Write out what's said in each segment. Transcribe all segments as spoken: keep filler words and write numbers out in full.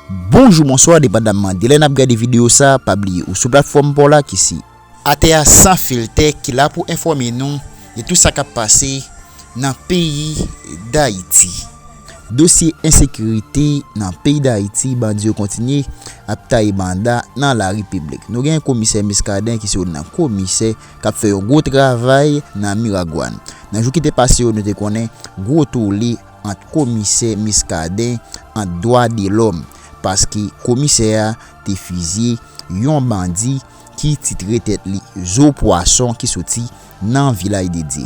Bonjou, bonswa, depandamman de lè n ap gade videyo sa, pa bliye ou sou platfòm pa w la ki se Atè a san filtè ki la pou enfòme nou de tout sa k ap pase nan peyi Dayiti. Dosye ensekirite nan peyi Dayiti, bandi yo kontinye ap taye banda nan larepiblik. Nou gen komisè Muscadin ki se youn nan komisè k ap fè yon gwo travay nan Miragwàn. Nan jou ki te pase yo, nou te konnen gwo tole ant komisè Muscadin, ant dwa de lòm, paske komisè a te fizye yon bandi ki titre tèt li Zo Pwason ki soti nan Vilaj de Dye.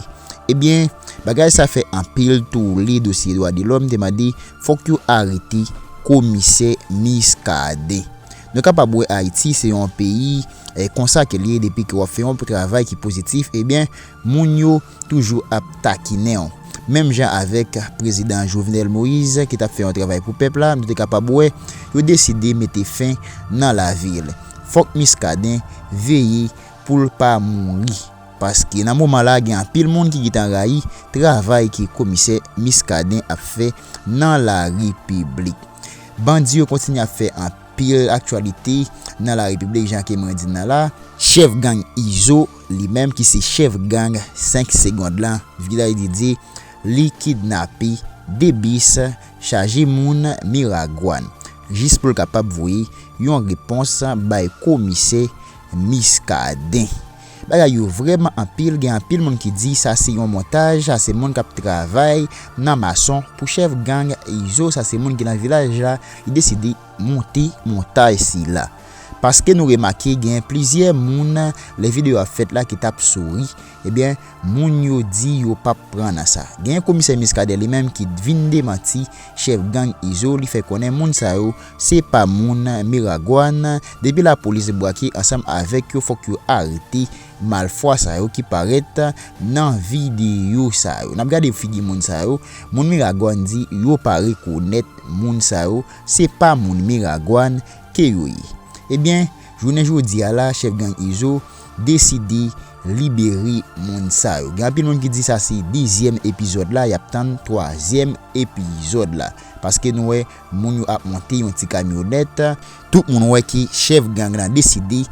Ebyen, bagay sa fè anpil tole dosye dwa de lòm te mande fòk yo arete komisè Muscadin. Nou kapab wè Ayiti se yon peyi, eh, konsa ke l ye, depi ke w ap fè yon travay ki pozitif, ebyen, moun yo toujou ap takinen w. Menm jan avèk prezidan Jovenel Moïse ki t ap fè yon travay pou pèp la, nou te kapab wè yo deside mete fen nan lavi l. Fòk Muscadin veye pou l pa mouri. Paske nan moman la, gen anpil moun ki gentan rayi travay ke komisè Muscadin ap fè nan larepiblik. Bandi yo kontinye ap fè anpil aktyalite nan larepiblik, jan ke mwen di n nan la. Chèf gang Izo, li menm ki se chèf gang senk Segond lan, Vilaj de Dye, li kidnape de bis chaje moun Miragwàn, jis pou l kapab voye yon repons bay komisè Muscadin. Bagay yo vrèman anpil, gen anpil moun ki di sa se yon montaj, sa se moun k ap travay nan mason pou chèf gang Izo, sa se moun ki nan vilaj la, li deside monte montaj sila. Paske nou remake gen plizyè moun, lè videyo ap fèt la, ki t ap souri, ebyen, moun yo di yo p ap pran nan sa. Gen komisè Muscadin li menm ki vin demanti chèf gang Izo, li fè konnen moun sa yo se pa moun Miragwàn, depi lapolis brake ansanm avèk yo, fòk yo arete malfwa sa yo ki parèt nan videyo sa yo. N ap gade figi moun sa yo, moun Miragwàn di yo pa rekonèt moun sa yo, se pa moun Miragwàn ke yo ye. Ebyen, jounen jodi a la, chèf gang Izo deside libere moun sa yo. Gen anpil moun ki di sa se dezyèm epizòd la, y ap tann twazyèm epizòd la. Paske nou wè moun yo ap monte yon ti kamyonèt. Tout moun wè ke chèf gang lan deside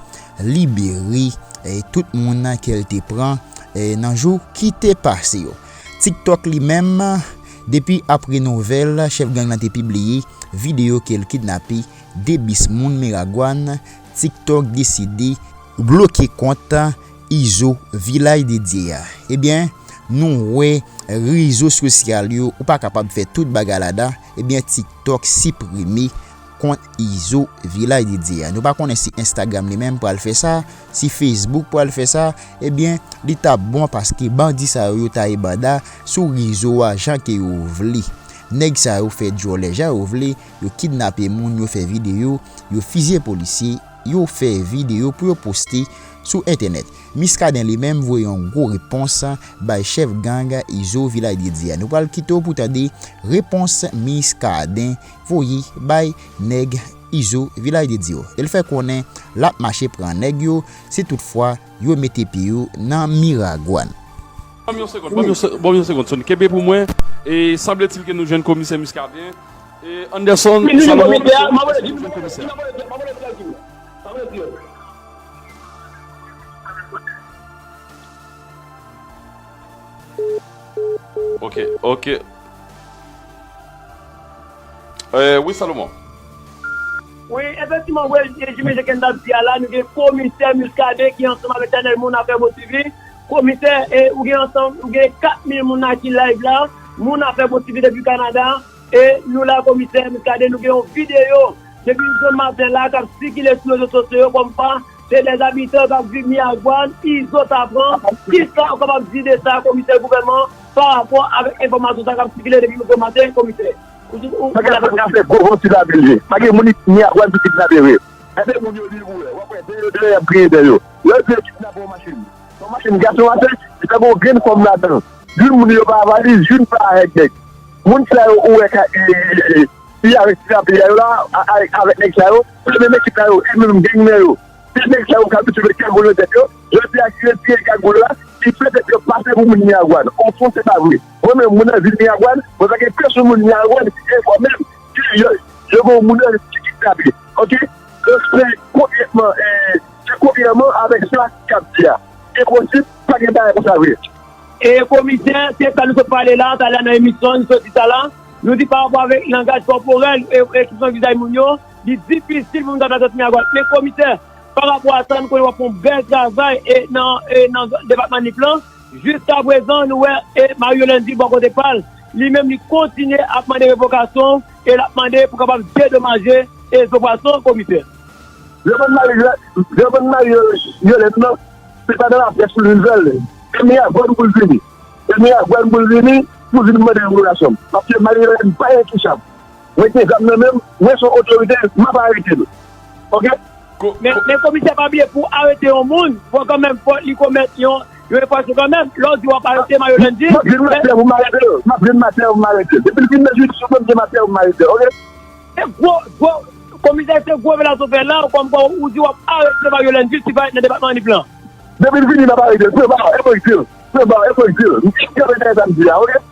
libere, eh, tout moun ke l te pran, eh, nan jou ki te pase yo. TikTok li menm, depi apre nouvèl chèf gang lan te pibliye videyo ke l kidnape de bis moun Miragwàn, TikTok deside bloke kont Izo Vilaj de Dye a. Ebyen, nou wè rezo sosyal yo, ou pa kapab fè tout bagay ladan, ebyen, TikTok siprime kont Izo Vilaj de Dye a. Nou pa konnen si Instagram li menm pral fè sa, si Facebook pral fè sa, ebyen, li t ap bon paske bandi sa yo, yo taye banda sou rezo a jan ke yo vle. Nèg sa yo fè djòlè jan yo vle, yo kidnape moun, yo fè videyo, yo fizye polisye, yo fè videyo pou yo poste sou entènèt. Muscadin li menm voye yon gwo repons bay chèf gang Izo Vilaj de Dye a. Nou pral kite w pou tande repons Muscadin voye bay nèg Izo Vilaj de Dye yo. E l fè konnen l ap mache pran nèg yo si toutfwa yo mete pye yo nan Miragwàn. Ban m yon segonn, ban m yon se-, ban m yon segonn, Sony. Kenbe pou mwen. E sanbletil ke nou jwenn komisè Muscadin. E Anderson Salomon, Anderson, Anderson, nou jwenn komisè. Ok, ok. Euh, wi, Salomon. Wi, efektivman, wi, e, Jimmy, jan ke n t ap di a la, nou gen komisè Muscadin ki ansanm avèk Daniel Moun Afè Bon T V. Komisè, e, ou gen ansanm, ou gen kat mil moun la ki live la. Moun Afè Bon T V depi Kanada. E nou la, komisè Muscadin, nou gen yon videyo depi jodi maten la k ap sikile sou rezo sosyo yo kòmkwa se dè zabitan k ap viv Miragwàn, Izo ta pran. Kisa w kapab di de sa, komisè gouvènman, pa rapò avèk enfòmasyon sa k ap sikile depi jodi maten, komisè? Ou, ou, ou, pa gen moun k ap fè gwo vanti lavi l ye. Pa gen moun Miragwàn ki kidnape vre. Enben moun yo li wè. W ap wè dèyè yo, dèyè y ap griyen dèyè yo. Lè yo di yo kidnape yon machin. Yon machin gason atè, li pa gen yon grenn fanm ladan l. Youn moun yo pa valiz, youn pa avèk nèg. Moun sa yo ou wè ka, e, e, e, e, e, avèk ti lapli a yo la, a, a, avèk nèg sa yo, se menm ekip la yo, e menm gang nan yo. Se nèg sa yo k abitye met kagoul nan tèt yo, jodi a ki retire kagoul la, ki fè tèt yo pase pou moun Miragwàn. Ofon, se pa vre. Mwen menm, mwen nan vil Miragwàn, mwen pa gen pèsonn moun Miragwàn ki enfòme m ke yo, yo gen yon moun nan ki, ki, Kabi. Oke? Yo fè konbyèman, e, se konbyèman avèk sa k ap di a. Enposib, pa gen bagay konsa vre. E komisè, se sa nou sot pale la, talè nan emisyon, nou sot di sa la. Nou di pa rapò avèk langaj kòporèl e ekspresyon vizaj moun yo, li difisil pou moun ta fè sòti Miragwàn. Men komisè, pa rapò a sa, nou konnen w ap fè yon bèl travay e nan, e nan depatman Nip lan. Jiskaprezan, nou wè e Mario Lundi bò kote pa l. Li menm, li kontinye ap mande revokasyon e l ap mande pou kapab dedomaje e zo pwason, komisè. Jovèn Mari, Jovèn Mari Yolèn nan, se pa nan laprès pou l vin fè l. Se Miragwàn pou l vini. Se Miragwàn pou l vini, pou l vin mande revokasyon. Paske Mari Yolèn pa entouchab. Mwen gen zam nan men m, mwen se yon otorite, m ap arete l. Oke? Men, men komisè, pa bliye, pou arete yon moun, fò kanmenm, fò li komèt yon, yon enfraksyon kanmenm. Lè w di w ap arete Mario Lundi, m ap vin maten pou m arete l. M ap vin maten pou m arete l. Depi l vin nan jiridiksyon mwen, m gen maten pou m arete l. Oke? Se gwo, gwo, komisè, se gwo revelasyon w fè la, kòmkwa ou di w ap arete Mario Lundi, si pa nan depatman Nip lan. Depi l vini, m ap arete l. Pran ba, enpozite l. Pran ba, enpozite l. M ap fè sa m di a, oke?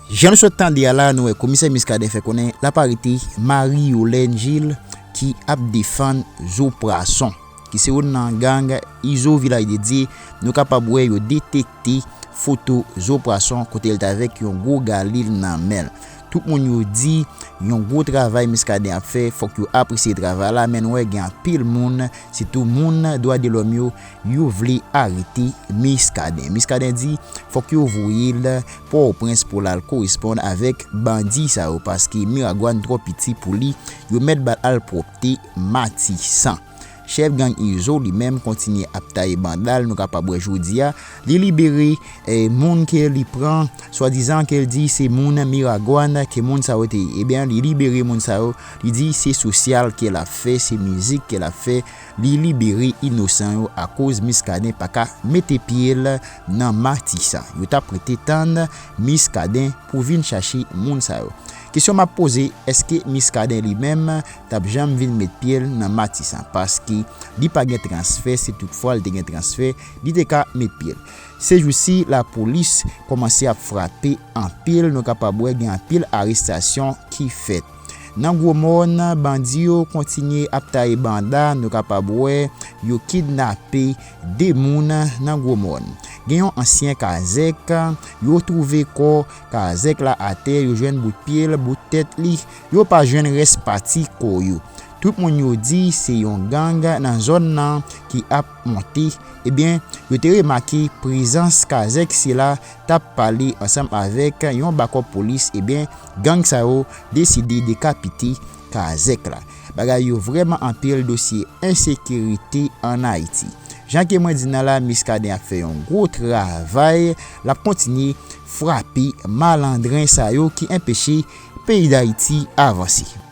Jan nou sot tande a la, nou wè komisè Muscadin fè konnen l ap arete Marie Yolène Gilles ki ap defann Zo Pwason, ki se youn nan gang Izo Vilaj de Dye. Nou kapab wè yo detekte foto Zo Pwason kote l t avèk yon gwo galil nan men l. Tout moun yo di yon gwo travay Muscadin ap fè, fòk yo apresye travay la, men nou wè gen anpil moun, sitou moun dwa de lòm yo, yo vle arete Muscadin. Muscadin di fòk yo voye l Pòtoprens pou l al koresponn avèk bandi sa yo, paske Miragwàn twò piti pou li, yo mèt ba l al pwòpte Matisan. Chèf gang Izo li menm kontinye ap taye banda l, nou kapab wè jodi a, li libere, eh, moun ke li pran, swadizan ke l di se moun Miragwàn ke moun sa yo te ye. Ebyen, li libere moun sa yo, li di se sosyal ke l ap fè, se mizik ke l ap fè, li libere inosan yo akoz Muscadin pa ka mete pye l nan Matisan. Yo t ap rete tann Muscadin pou vin chache moun sa yo. Kesyon m ap poze, èske Muscadin li menm t ap janm vin met pye l nan Matisan? Paske li pa gen transfè, si toutfwa l te gen transfè, li te ka met pye l. Sejousi, lapolis kòmanse ap frape anpil, nou kapab wè gen anpil arestasyon ki fèt. Nan Gwomòn, bandi yo kontinye ap taye banda, nou kapab wè yo kidnape de moun nan Gwomòn. Gen yon ansyen kazèk, yo twouve kò kazèk la atè, yo jwenn bout pye l, bout tèt li, yo pa jwenn rès pati kò yo. Tout moun yo di se yon gang nan zòn nan ki ap monte. Ebyen, yo te remake prezans kazèk sila t ap pale ansanm avèk yon bakòp polis. Ebyen, gang sa yo deside dekapite kazèk la. Bagay yo vrèman anpil, dosye ensekirite ann Ayiti. Jan ke mwen di n nan la, Muscadin ap fè yon gwo travay, l ap kontinye frape malandren sa yo ki enpeche peyi Dayiti avanse.